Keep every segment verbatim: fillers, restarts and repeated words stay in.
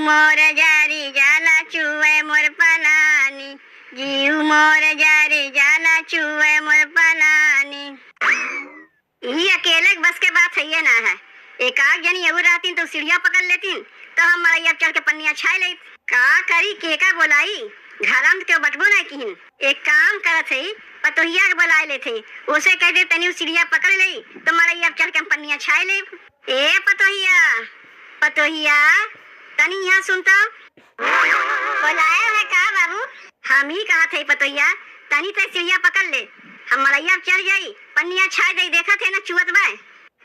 मोर जारी जाला चुए मोर पलानी, जीव मोर जारी जाला चुए मोर पलानी। ई अकेले के बस के बात हइये ना है। एक आध जनी अउर रहतीन तो सीढ़िया पकड़ लेतीन, तो हम मड़इया चढ़ के पन्निया छाय लेत। का करी, केका बोलाई, घरा में केहू बटबो ना किहिन। एक काम करत हई, पतोहिया के बोलाय लेत हई, ओसे कह दे तनी उ सीढ़िया पकड़ लेई, तो मड़इया चढ़ के हम पन्निया छाय लेब। ए पतोहिया, पतोहिया, तनी यहाँ सुन तो। बोलाए है का बाबू? हम ही कहत हई पतोहिया, तनी तै सीढ़िया पकड़ ले, हम मड़इया चढ़ जाई, पन्निया छाय देई, देखत है ना चुअत बा।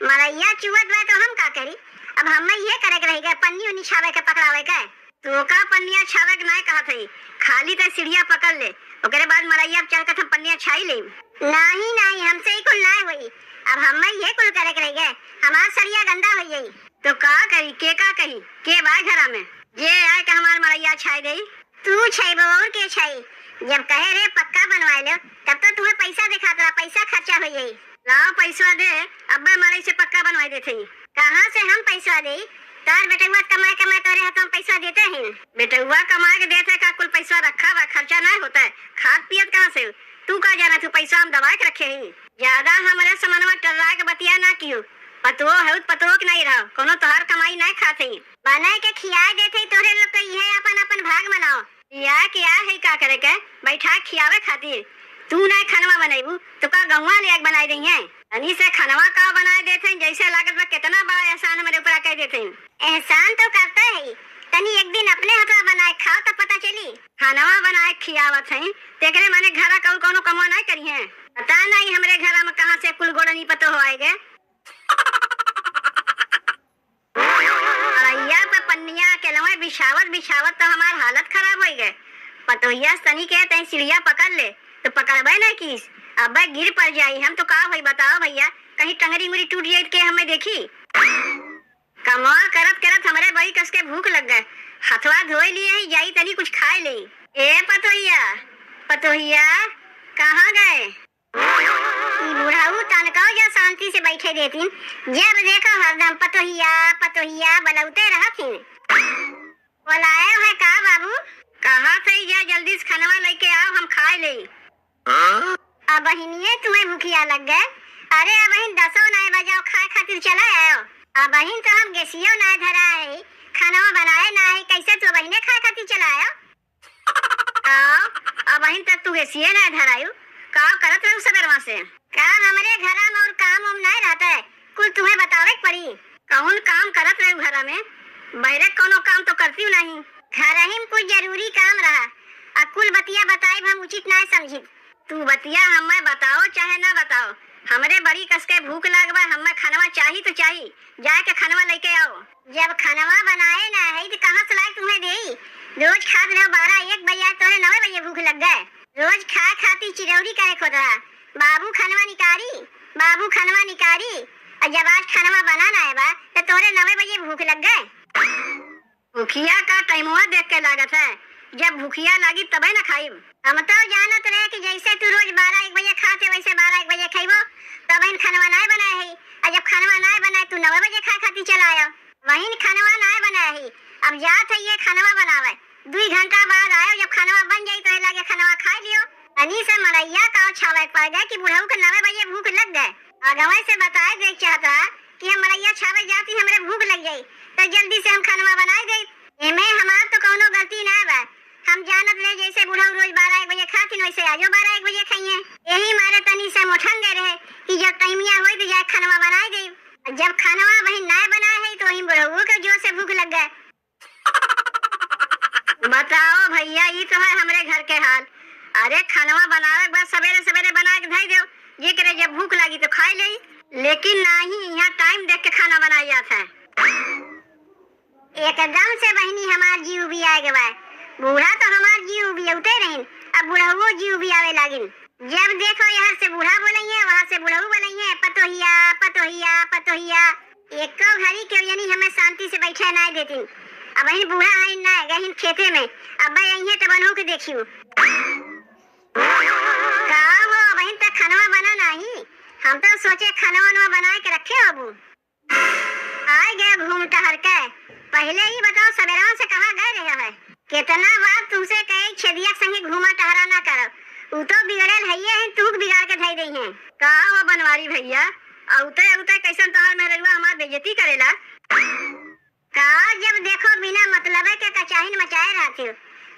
मड़इया चुअत बा तो हम का करी? अब हमें इहे करे के रहि गए, पन्नी उन्नी छावे के, पकड़ावे के। तोका पन्निया छावे के नाय कहत हई, खाली तै सीढ़िया पकड़ ले, ओकरे बाद मड़इया चढ़ के हम पन्निया छाई लेब। नाही, नाही, हमसे ई कुल नाय होई। अब हमें इहे कुल करे के रहि गए, हमार सरिया गंदा होइ जाई। तो का करी, केका कही, के बा घरा में, जे आय के हमार मड़इया छाय देई? तू छइबो अउर के छई? जब कहे रहे पक्का बनवाय लेव, तब तो तुहे पैसा देखात रहा, पैसा खर्चा होइ जाई। लाव पैसवा दे, अब्बे मड़ई से पक्का बनवाय देत हई। कहाँ से हम पैसवा देई? तोर बेटउआ कमाय कमाय तोरे हाथ में पैसवा देते हैं। बेटउआ कमाय के देत है का, कुल पैसवा रखा बा, खर्चा नाय होत है, खात पियत कहाँ से? तू का जाना, तू पैसवा हम दबाय के रखे ही। ज्यादा हमरे समनवा टर्राय के बतिया ना कियो। पतोह है त पतोह के नाई रहो, कोनो तोहार कमाई नाय खात हई। बनाय के खियाय देत हई, तोहरे लोग के इहे अपन अपन भाग मनाओ। खियाय के आ है का करे के, बैठा खियावे खातिर। तू नाय खनवा बनैबू तो का गौवा ले आके बनाय दइहें? तनी से खनवा का बनाय देत हई, जैसे लागत बा केतना बड़ा एहसान हमरे ऊपर कइ देत हई। एहसान तो करते हई, तनी एक दिन अपने हथवा बनाय खाओ तो पता चली। खनवा बनाय खियावत हई, तेकरे माने घरा के अउर कौनो कमवा नाय करिहें। पता नाय हमरे घरा में कहाँ से कुल गोड़नी पतोह आय गे। मड़इया पे पन्निया अकेलवे बिछावत बिछावत तो हमार हालत खराब होइ गे। पतोहिया से तनी के तई सीढ़िया पकड़ ले, तो पकड़बे नाय कीस। अब्बे गिर पड़ जाई हम तो का होई बताओ भइया, कहीं टंगरी उंगरी टूट जाई त के हमें देखी। कमवा करत करत हमरे बड़ी कस के भूख लग गए, हथवा धोय लिए ही, जाई तनी कुछ खाय लेई। ए पतोहिया, पतोहिया, कहाँ गए? ई बुढ़ऊ तनकौ जा शांति से बैठे देतिन, जब देखो हरदम पतोहिया, पतोहिया बलौते रहतिन। बोलाए है का बाबू? कहा थे जा जल्दी से खनवा लइके आओ, हम खाय लेई। अबहिनिये तुम्हें भूखिया लग गए? अरे अबहिन दसो नाय बजाओ, खाय खातिर चला आओ। अबहिन तो हम गैसियो नाय धरा है, खनवा बनाए ना है, कैसे तू अबहिने खाय खातिर चला आओ? आओ, अबहिन तक तू गैसिये ना धरायु, का करत रहू सबेरवा से? का हमरे घरा में और काम उम नाय रहता है? कुल तुम्हें बतावे के पड़ी। कौन काम करत रहू घरा में? बहरे कौनो काम तो करती नहीं। घर ही में कुछ जरूरी काम रहा, आ कुल बतिया बताइब हम उचित नाय समझित। तू बतिया हमें बताओ चाहे ना बताओ, हमरे बड़ी कस के भूख लाग बा, हमें खनवा चाही तो चाही, जाए के खनवा लइके आओ। जब खनवा बनाए ना है तो कहाँ से लाए तुम्हें देई? रोज खात रहो बारह एक बजे, तोरे नवे बजे भूख लग गए। रोज खाए खाती चिरौरी करे खोद रहा, बाबू खनवा निकारी, बाबू खनवा निकारी। और जब आज खनवा बना ना है बा, तो तोरे नवे बजे भूख लग गए। भुखिया का टाइमवा देख के लागत है, जब भुखिया लागी तबे न खाइब। हम तो जानत रहे कि जैसे तू रोज बारह एक बजे खाते वैसे बारह एक बजे खइबो, तब इन खनवा नाय बनाए है। आ जब खनवा नाय बनाए तू नौ बजे खाए खातिर चला आयो, वहीं खनवा नाय बनाए है। अब जात है ये खनवा बनावे, दुई घंटा बाद आयो, जब खनवा बन जाई तो लागे खनवा खा लियो। तनी से मड़इया का छावे पड़ गए कि बुढ़ऊ के नौ बजे भूख लग गए। आगवे से बताए दे चाहता कि हम मड़इया छावे जाती, हमरे भूख लग जाई, तो जल्दी से हम खनवा बनाए दे। एमे हमार तो कौनो गलती ना बा। हम जानत रहे जैसे बुढ़ऊ रोज बारह एक बजे खातिन, वैसे आजो बारह एक बजे खाइए। यही मारे तनी से मोठन दे रहे कि जब टाइमिया होई तो जाए खनवा बनाए दे। जब खनवा वही ना बनाए है तो वही बुढ़ऊ के जोर से भूख लग गए। बताओ भइया, ई तो है हमरे घर के हाल। अरे खनवा बनावे के बाद सबेरे सबेरे बना के धई देव, जेकरे जब भूख लागी तो खाई लेई। लेकिन नाही, यहाँ टाइम देख के खाना बनाई जात है। एकदम से बहिनी हमार जी उबियाए के बा। बूढ़ा तो हमार जी उबियौते रहिन, अब बुढ़ऊ जी उबियावे लागिन। जब देखो यहाँ से बूढ़ा बोलइहे, वहाँ से बुढ़ऊ बोलइहे, "पतोहिया, पतोहिया, पतोहिया।" एको घड़ी केहू जनी हमें शांति से बैठे नाय देतिन। अबहिन बूढ़ा हइन ना, गहिन खेते में, अब्बे अइहे तब अनहू के देखियो। का हो, अबहिन तक खनवा बना नाही? हम तो सोचे खनवा वनवा बनाए के रखे होबू। आइ गए घूम टहर के। पहिले ई बताओ, सबेरवा से कहाँ गए रहे है? केतना बार तुमसे कहे, छेदिया के संगे घूमा टहरा ना करब। उ तो बिगड़ेल हइये हैं, तू के बिगाड़ के धइ देइहें। का हो बनवारी भइया, अउते अउते कइसन तोहार मेहररुआ हमार बेइज्जती करेला? का जब देखो बिना मतलबे के कचाहिन मचाए रहत हो?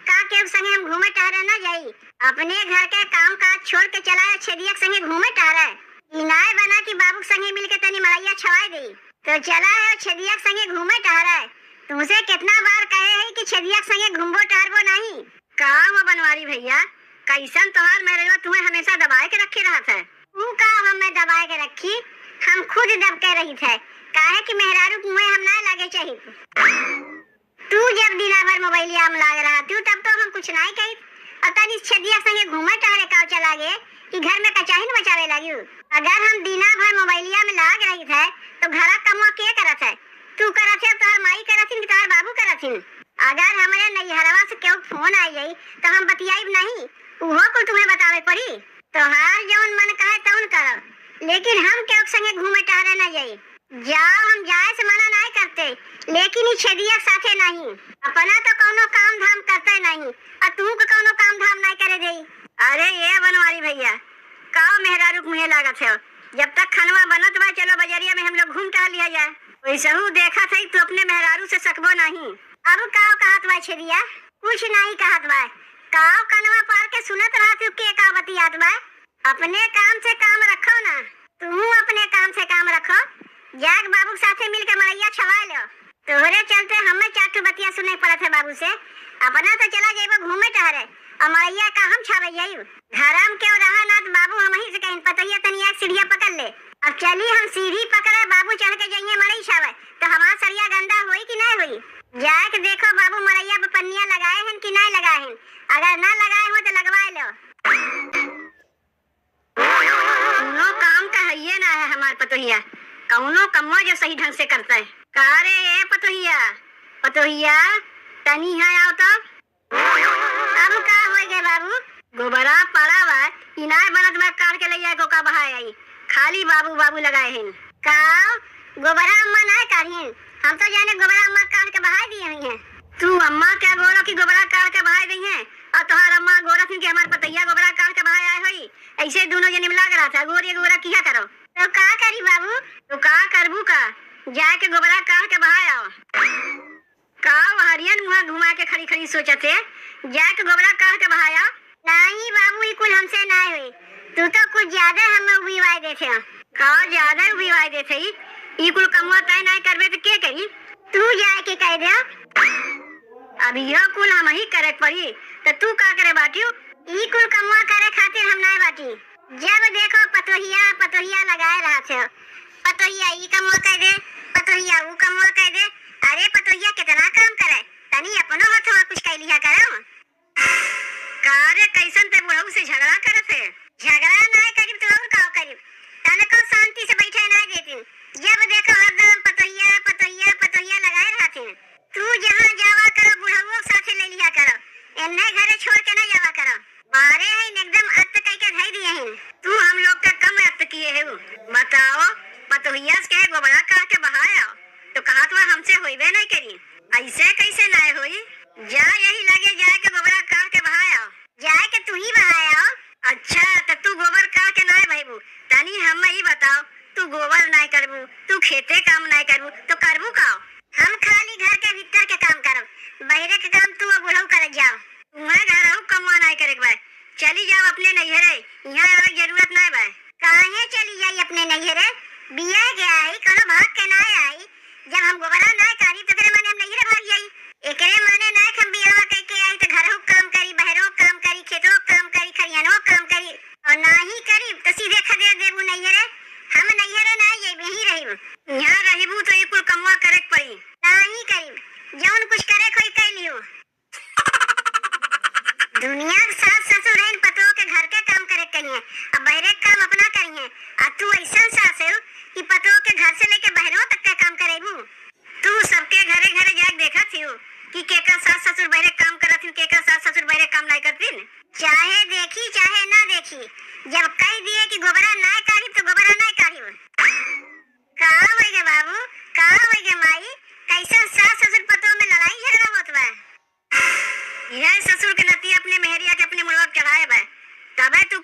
का केहू के संगे हम घूमे टहरे ना जाई? अपने घर के काम काज छोड़ के चला आयो छेदिया के संगे घूमे टहरे। ई नाय बना कि बाबू के संगे मिल के तनी मड़इया छवाए देई। तो चला आयो छेदिया के संगे घूमे टहरे। तुमसे केतना बार कहे है कि छेदिया के संगे घूमबो टहरबो नहीं। का हो बनवारी भइया, कइसन तोहार मेहररुआ तुम्हें हमेशा दबाए के रखे रहत है? ऊ का हमें दबाए के रखी, हम खुद दब के रहित है, काहे कि मेहरारू के मुँहे हम ना लागे चाहित। तू जब दिना भर मोबाइलिया में लाग रहा तू, तब तो हम कुछ नाई कहित। और तनी छेदिया संगे घूमे टहरे का चला गे कि घर में कचाहिन मचावे लागी। अगर हम दिना भर मोबाइलिया में लाग रहित है, तो घरा कमवा के करत है? तू करत है, तोहर माई करत हिन कि तोहर बाबू करत हिन? अगर हमरे नैहरवा से केहू फोन आई जाई, तो हम बतियाइब नहीं, उहो कुल तुम्हें बतावे पड़ी। तोहार जउन मन कहे तउन करब, लेकिन हम केहू के संगे घूमे टहरे न जाई। जाओ, हम जाए से मना नाहीं करते, लेकिन ई छेदिया के साथे नहीं। अपना तो कउनो काम धाम करते नहीं, और तू के कउनो काम धाम नाहीं करे देई। अरे ये बनवारी भइया, का मेहरारू के मुँहे लागत है? जब तक खनवा बनत बा, चलो बजरिया में हम लोग घूम टहल लिया जाए। वैसहू देखत है, तू अपने मेहरारू से सकबो नहीं। अब का कहत बा छेदिया? कुछ नहीं कहत बा। का कनवा पार के सुनत रहत हूँ के का बतियात बा? अपने काम से काम रखो ना, तू अपने काम से काम रखो। जाग बाबू के साथे मिल के मड़इया छवा लो। तोहरे चलते हमें चार ठो बतिया सुने पड़त है बाबू से। अपना तो चला जाइबो घूमे टहरे, और मड़इया का हम छावे जाइब? घरा में केहू रहा ना तो बाबू हमही से कहिन, "पतोहिया तनी एक सीढ़िया पकड़ ले।" अब चली हम सीढ़ी पकड़े, बाबू चढ़ के जाइए मड़ई छावे, तो हमार सरिया गंदा होई कि नहीं होई? जाए के देखो बाबू मड़इया पे पन्निया लगाए हैं कि नहीं लगाए हैं, अगर ना लगाए हो तो लगवाए लो। कउनो काम का हइये ना है हमार पतोहिया, कउनो कमवा जो सही ढंग से करता है। का रे ए पतोहिया, पतोहिया, तनी यहाँ आओ तो। अब का होइ गए बाबू? गोबरा पड़ा बा, इनाय बनत बा, काढ़ के लइया को का बहाए आई, खाली बाबू बाबू लगाए हैं। का गोबरा अम्मा नाय काढ़िन? हम तो जाने गोबरा अम्मा काढ़ के बहाए दिए हुई हैं। तू अम्मा के गोरो की गोबरा काढ़ के बहाए दी हैं, और तोहार अम्मा गोरथिन के हमार पतैया गोबरा काढ़ के बहाए आए होई। ऐसे दोनों जने में लाग रहा था, गोरी गोबरा किया करो। तो का करी बाबू? तो का करबू का? जाए के गोबरा काढ़ के बहाए आओ। का वहरियन मुँह घुमा के खड़ी खड़ी सोचत है, जाए के गोबरा काढ़ के बहाया? नाही बाबू, ई कुल हमसे नाय होई। तू तो कुछ ज्यादा हमें उबिवाए देथे। का ज्यादा उबिवाए देथे? ई कुल कमवा तय नाय करबे त के करी? तू जाए के कह दे। अब यो कुल हमही करे पड़ी, त तू का करे बाटियो? ई कुल कमवा करे खातिर हम नाय बाटी। जब देखो पतोहिया, पतोहिया लगाए रहत हो। पतोहिया ई कमवा कह दे, पतोहिया ऊ कमवा कह दे। अरे पतोहिया कितना काम करे, तनी अपनो हथवा कुछ कह लिया करो। का रे, कैसन ते बुढ़ऊ से झगड़ा करत है? झगड़ा नाय करिब तो और का करिब? तनको शांति से बैठे नाय देतिन। जब देखो हरदम पतोहिया, पतोहिया, पतोहिया लगाए रहतिन। तू जहाँ जावा करो, बुढ़ऊ के साथे ले लिया करो, एन्ने घरे छोड़ के ना जावा करो। मारे हैं एकदम अत्त कह के धई दिए हैं। तू हम लोग का कम अत्त किए है। बताओ, पतोहिया से कहे गोबरा काढ़ के बहाया, तो कहा तो हमसे होइबे नहीं करी। ऐसे कैसे नाय होई? जा यही लगे जाए के गोबरा काढ़ के बहाया। जाए के तू ही बहाया। अच्छा, त तू गोबर काढ़ के नाय बहबू, तनी हम ई बताओ, तू गोबर नाय करबू, तू खेते काम नाय करबू, तो करबू का? हम खाली घर के भीतर के काम करब, बहरे के काम तू और बुढ़ऊ करत जाओ। तुम्हें घर रहू कमवा नाय करे के बा, चली जाओ अपने नैहरे, यहाँ आवे के जरूरत नाय बा। काहे चली जाई अपने नैहरे? बियाह के आई, कोनो भाग के नाय आई। जब हम गोबरा नाय काढ़ी, तो एकरे माने हम नैहरे भाग जाई। एकरे माने नाय कि हम बियाह कइके आई, तो घरो काम करी, बहरो काम करी, खेतो काम करी, खरियानो काम करी, और नाही करी, तो सीधे खदेड़ देबू नैहरे। हम नैहरे नाय जाइब, यहीं रहिब। यहाँ रहिबू, तो ई कुल कमवा करे के पड़ी। नाही करिब, जौन कुछ करे के होई, कर लियो। दुनिया के सास ससुर हैं, पतोह के घर के काम करे के कहिए, अब बहरे के काम अपना करिए। आ तू ऐसन सास है कि पतोह के घर से लेके बहरों तक के काम करेबू। तू सबके घरे घरे जाके देखत हियो कि केकर सास ससुर बहरे काम करत हिन, केकर सास ससुर बहरे काम नाय करतिन। चाहे देखी चाहे ना देखी, जब कह दिए कि गोबरा नाय काढ़ी तो गोबरा नाय काढ़ी। का होइ गे बाबू, का होइ गे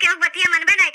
केहू बतिया मनबे ना